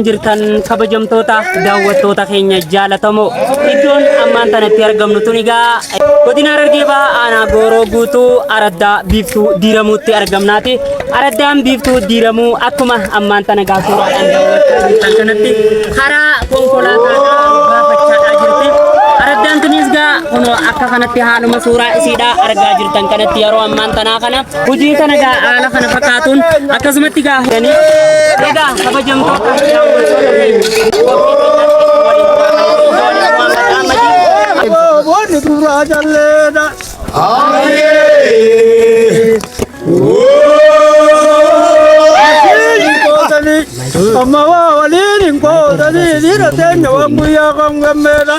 Akkam jirtan kabajamtoota daawwattoota keenya jaalatamoo iddoon ammaan tanatti argamnu tun egaa godina Harargee Bahaa aanaa Gooroo guutuu araddaa biiftuu diiramuutti argamnaati. Araddaan biiftuu diiramuu akkuma ammaan tana egaa suuraadhaan daawwachaa jirtan kanatti karaa konkolaataadhaa baafachaadhaa jirti. Araddaan tunis egaa kunoo akka kanatti haaluma suuraa isiidhaa argaa jirtan kanatti yeroo ammaan tanaa kana Hojii kana egaa haala kana fakkaatuun akkasumatti egaa ganii egaa kabajamtoota daawwattoota keenya qophii keenyatti waliin turaa kan Boonni duraa jalleedha. Qootanii amma waa waliin hin qootanii dhiira teenya waan guyyaa kan gammeedha.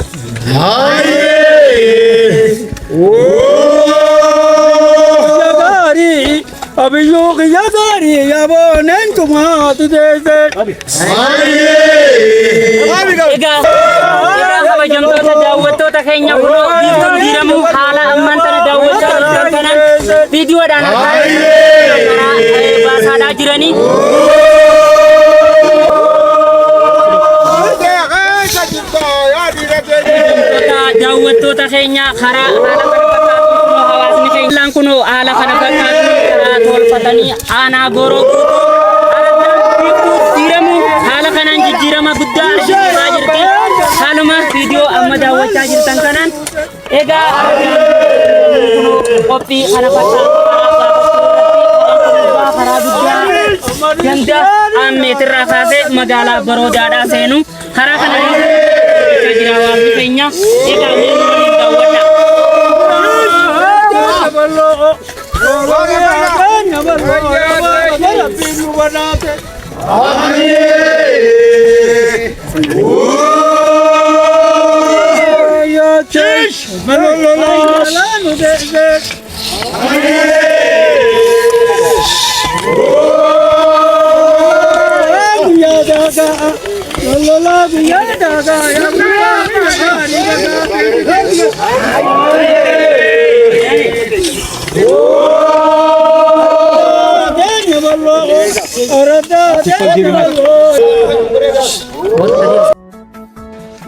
Gaarii abiyyuu kiyya gaarii yaaboneen cumaatu deesse. Egaa egaa kabajamtoota daawwattoota keenya kunoo biiftuun diiramuu haala ammaan tana daawwachaa jirtan kanaan viidiyoodhaan argaa karaa baasaadhaa jiranii. Daawwattoota keenya karaa haala kana fakkaatuun kunoo hawaasni keenya kunoo haala kana fakkaatuun karaa tolfatanii aanaa gooroo guutuu araddaan biiftuu diiramuu haala kanaan jijjiirama guddaa argisiisaa jirti. Haaluma viidiyoo amma daawwachaa jirtan kanaan egaa kunoo qophii kana fakkaatu karaa karaa guddaa ganda ammeetirraa kaasee magaalaa baroodaadhaa seenu karaa kana jira hawaasni keenya egaa mee nu waliin daawwadha.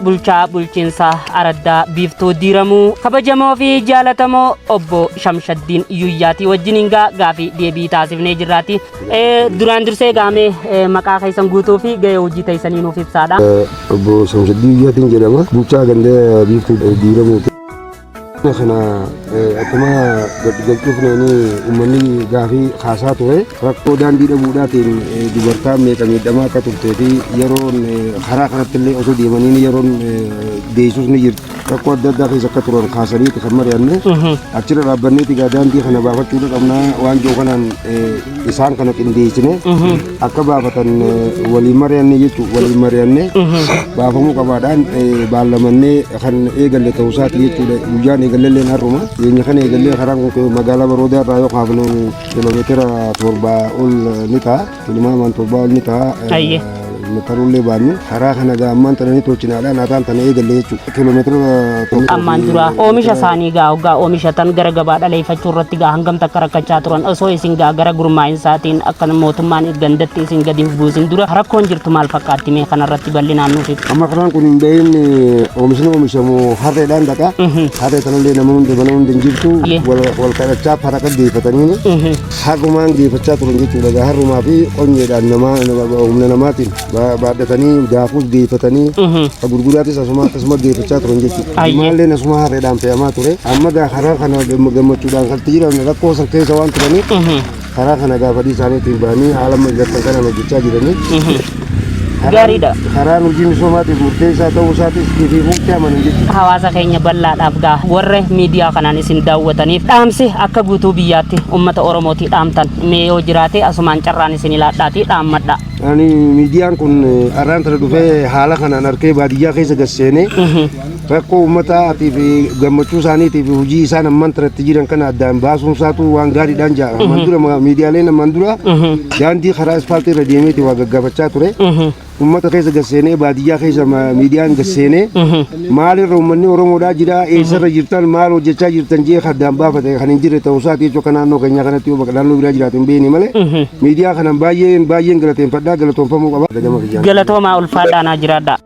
Bulchaa bulchiinsa araddaa biiftuu diiramuu kabajamoo fi jaalatamoo obbo Shamshaddiin Yuyyaatii wajjiniin gaa gaafii deebii taasifnee jirraati. Duraan dursee gaamee maqaa keessan guutuu fi gahee hojii teessanii nuuf ibsaadha. Obbo Shamshaddiin Yuyyaatiin jedhama. Bulchaa ganda biiftuu diiramuuti. Kana akkuma galchuufneen uummanni gaafii kaasaa ture rakkoo daandii dhabuudhaatiin dubartaan meeqa miidhamaa akka turtee fi yeroon karaa kanatti illee osoo deemanii yeroon deessus ni jirti. Rakkoo adda addaa keessa akka turan kaasaniiti kan mari'anne achirra dhaabbanneeti egaa daandii kana baafachuudha qabnaa waan jiru kanaan isaan kana qindeessine akka baafatan waliin mari'anne jechuudha waliin mari'anne baafamuu qabaadhaan baallamannee kan eegalle ta'uu isaati jechuudha guyyaan eegalleelleen har'uma dhiyeenya kana eegallee karaan kun magaalaa Baroodaa irraa yoo kaafnu kiiloomeetira 7 ol ni ta'a tilmaamaan 7 ol ni ta'a. Ayyee. Taruullee baannu karaa kana gaa ammaan tana ni tolchinaadhaan hataan tana eegalle jechuudha. Kiiloomeetira tokko Ammaan dura oomisha isaanii gaa hoggaa oomishatan gara gabaa dhaleeffachuu irratti gaa hangam takka rakkachaa turan osoo isin gaa gara gurmaa'insaatiin akka mootummaan gandatti isin gadi hin buusin dura rakkoon jirtu maal fakkaatti mee kanarratti bal'inaan nuuf ibsa. Amma karaan kun hin bahin oomishni oomishamu harreedhaan dhaqa. Harree tanallee nama hunda mana hunda hin jirtu wal kadhachaa faraqa geeffatanii harrumaan geeffachaa turan jechuudha. Egaa harrumaa fi qonyeedhaan nama humna namaatiin baadhatanii daakuus geeffatanii gurguraatis asuma akkasuma geeffachaa turan jechuudha. Maalleen asuma harreedhaan fe'amaa ture. Amma gaa karaa kana gammachuudhaan kan jiran rakkoo san keessa waan turaniif karaa kana gaafa isaaniitiin bahanii haala amma gartan kanaan hojjechaa jiranii. Gaariidha. Karaan hojii misoomaatiif murteessaa ta'uu isaatis ifiifuutti amanan jechuudha. Hawaasa keenya bal'aadhaaf gaa warra miidiyaa kanaan isin daawwataniif dhaamsi akka guutuu biyyaatti uummata Oromootii dhaamtan mee yoo jiraate asumaan carraan isin ilaadhaatii dhaammadha. Ani miidiyaan kun arraan tana dhufee haala kanaan arkee baadiyyaa keessa gad seenee Rakkoo uummataatii fi gammachuu isaaniitii fi hojii isaan ammaan tanatti jiran kana addaan baasuun isaatu waan gaariidhaan jaa. Ammaan dura miidiyaaleen ammaan dura daandii karaa ispaaltii irra deemeeti waa gaggaafachaa ture. Uummata keessa gasseenee baadiyyaa keessa miidiyaan gasseenee maalirra uummanni Oromoodhaa jira, eessarra jirtan, maal hojjechaa jirtan jee addaan baafate kan hin jirre ta'uu isaati jechuudha. Akka naannoo keenyaa kanatti yoo bakka naannoo biraa jiraatu hin beekne malee miidiyaa kanan baay'een baay'een galateeffadhaa, galatoonfamuu qaba. Gama kiyyaan. Galatoomaa, ulfaadhaa, naa jiraadhaa.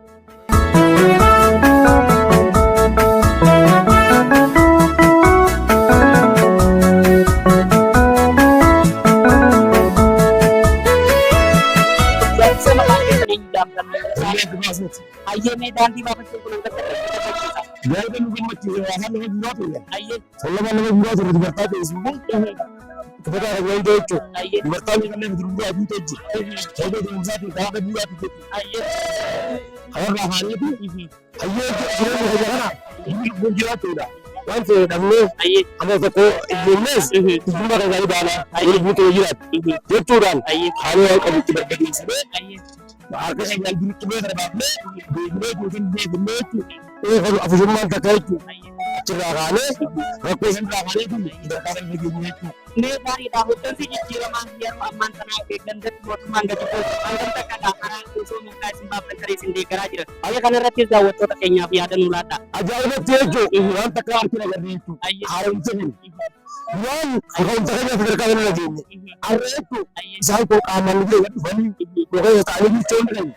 Hayyee, mee daandii baafachuu kun hanga gammachiisa. Gaafa nu gammachiise waan nama duraa ture. Hayyee. Sollama nama duraa ture dubartaa keessumaa uffata haaraa wayii jechuudha. Hayyee. Dubartaa miidhamee duraa guutee jira. Sababa deemsaatiin karaa duraa jechuudha. Hayyee. Kanarraa haareetu hayyee jireenya keenya kana lubbuun jiraachuudha. Waan ta'e dhabnee Hayyee. amma tokko ijoollees hiyyummaa kan isaanii baanaa yoo lubbuun keenya jiraatu jechuudhaan haaloo waan qabutti barbadeessinee Hayyee. harka keenyaan diriqimee kana baafnee deebinee kuusan deebinee jechuudha. Afushummaan takka jechuudha. Achirraa kaanee rakkoo sanirraa kaanee kun sadarkaa sana geenye jechuudha. Mee gaariidha, hoggansi jijjiiramaa yeroo ammaan tanaa gandatti mootummaan gadi buusu hangam takka karaa osoo maqaa isin baaftan isin deeggaraa jira. Haala kanarrattis daawwattoota keenyaaf yaada nuu laadha. Ajaa'ibatti jechuun waan takka harkina agarree jechuudha. Haaromsa kun waan haaromsa keenya sadarkaa sana geenye. Har'a jechuun isaan kun qaamaan nu bira dhufanii yookaan ta'anii bulchoonni keenya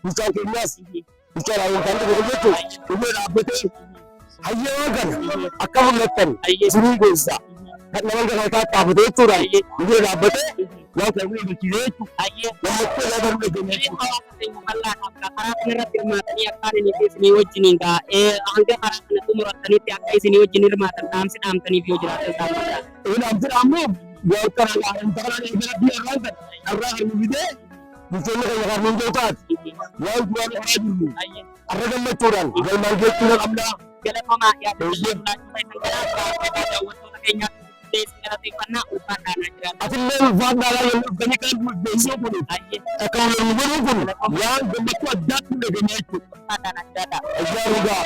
bulchaan keenyaas bulchaan haaromsaan dhufe jechuun nu bira dhaabbatee hayyee waan kana akka mul'attan isinii geessa. Kan nama kana tattaafate jechuudhaan nu bira dhaabbatee waan kana nu eegalchiisee jechuudha. Gammachuu irraa kan nu dhageenye jechuudha. Hawaasa keenya bal'aadhaaf karaa kanarratti hirmaatanii akka inni fi isinii wajjiniin hanga karaa kana xumurattanitti akka isinii wajjin hirmaatan dhaamsi dhaamtaniif yoo jiraatan dhaammadha. Dhaamsi dhaamnuuf waan kana haaromsa kanaan eegala biyya irraan kan irraa kan nu fidee bulchoonni keenya kan nuun taate waan duraan karaa jirru har'a gammachuudhaan galmaan geechuudhaan qabnaa. Galatomaa, yaada daawwattoota keenyaaf isin galateeffannaa, ulfaadhaa, naa jiraata. Atillee ulfaadhaa yemmuu dhuftanii kan beeksisuu kun akka waliin godhuun kun waan gammachuu addaatti nu dhageenye jechuudha. Ulfaadhaa, naa jiraata. Ayyaa dhugaa.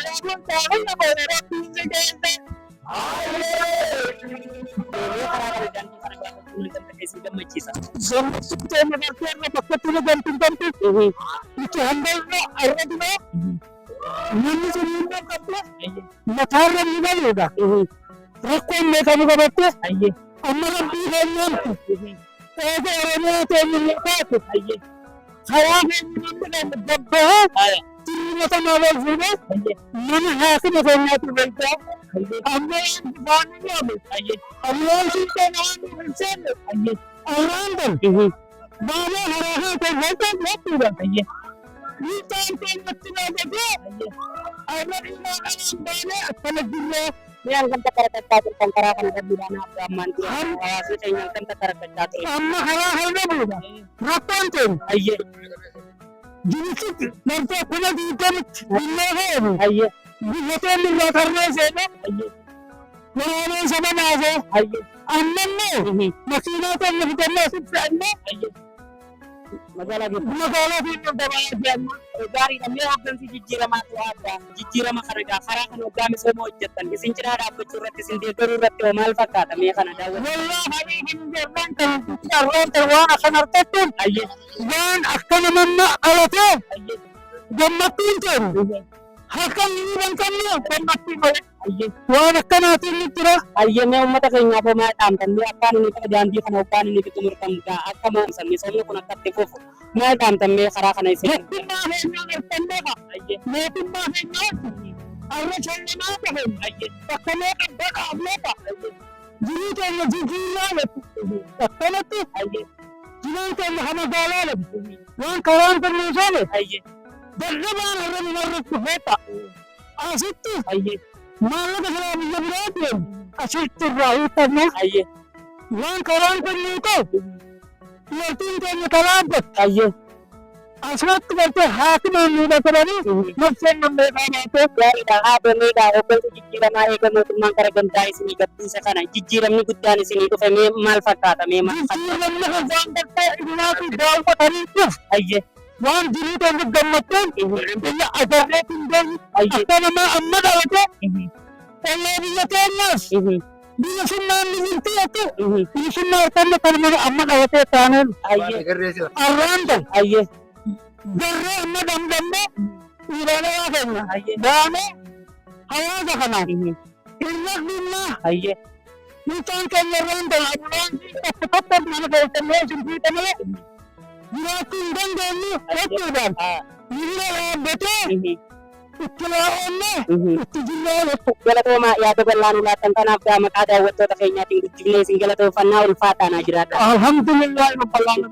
Karaa kana daandii kana gaafachuun hangam takka isin gammachiisa? Gammachuu keenya gartee irra bakkatti nu gamtu gamtu itti hanga irra dura namni sun hin qabde mataarra ni galuudha. Rakkoon meeqa nu qabatte amma rabbii keenyaatti eega Oromiyaa keenya nu taate karaa keenya namni keenya gabbahee xiyyeeffata maal fuudhee mana haakima keenyaatti galchaa amma waan bifaan ni dhaabe amma waan siin waan nu hin seenne arraan kan baabaa karaa keessa galchaa jechuudha. Dhiibbaan keenyatti naafate arra dhiibbaa kanaan baanee akkana jirra. Mee hangam takka rakkachaa turtan karaa kana dhabuudhaan hafu ammaan dura hawaasni keenya hangam takka rakkachaa ture? Amma karaa kana dhabuudha. Rakkoon keenya jirutti gartee 20,000tti illee fe'u. Hoteelli irraa tarree seenee waraaneen saba naafee amma immoo makiinaa keenya fidannee asitti fe'annee Magaalaa keessa. Magaalaa keenya gabaa deemna. Gaariidha. Mee hoggansi jijjiiramaa to'aadha. Jijjiirama kana egaa karaa kana hoggaa misooma hojjettan isin cinaa dhaabbachuu irratti, isin deeggaruu irratti hoo maal fakkaata mee kana daawwatu? Wallah habii hin jirran kan carraan kan waan akkan argachuun waan akkana mamma dhalatee gammachuun keenya harka hin qabne gammachuu malee waan akkanaatiin ni jira. Hayyee, mee uummata keenyaaf hoo maal dhaamtan? Mee akkaan inni ta'e daandii kana hoggaan inni itti xumurtan gaa akka maamsan misoomni kun akka itti fufu maal dhaamtan mee karaa kana isin? Mootummaa keenyaa gartannee mootummaa keenyaa arra shallamaa qaban bakka meeqa dhaqaaf meeqa jiruu keenya jijjiirraa jettu akkanatti jiruun keenya kan magaalaa lafi waan karaan kun nuuf oole dadhabaan har'a nu marratti feeta asitti maallaqa silaa biyya biraa deemu asitti irraa hiikanna waan karaan kun nuu ta'u dubartiin keenya karaa argatte. Asumatti gartee haakimaan nu dhaqqabanii nafseen namni baatee. Gaariidha. Haa bameedha. Hoggansa jijjiiramaa eega mootummaan kara gandaa isinii gadhiisa kana jijjiiramni guddaan isinii dhufe mee maal fakkaata mee maal fakkaata? Jijjiiramni kan waan gartee ilmaatu daawwatanii dhufu. Waan jiruu ta'e gammachuun biyya agarreetu hin deemu. Akka namaa amma dhalate ollee biyya keenyaas bilisummaan ni jirti jechuudha. Bilisummaa harkanne kan nama amma dhalatee taaneen arraan ta'e. Garree amma damdamne dhiiraalee keenya baanee hawaasa kanaan irra dhinnaa mucaan keenya irraan ta'e ambulaansii tokko tokko mana keessannee isin fuutamee jiraachuu hin dandeenyu jechuudhaan miira dhaabbatee itti laa'onnee itti jirraa jechuudha. Galatoomaa yaada bal'aa nu laattan kanaaf gaa maqaa daawwattoota keenyaatiin guddifnee isin galatoofannaa ulfaadhaa naa jiraadha. Alhamdulillah rabbil alamin.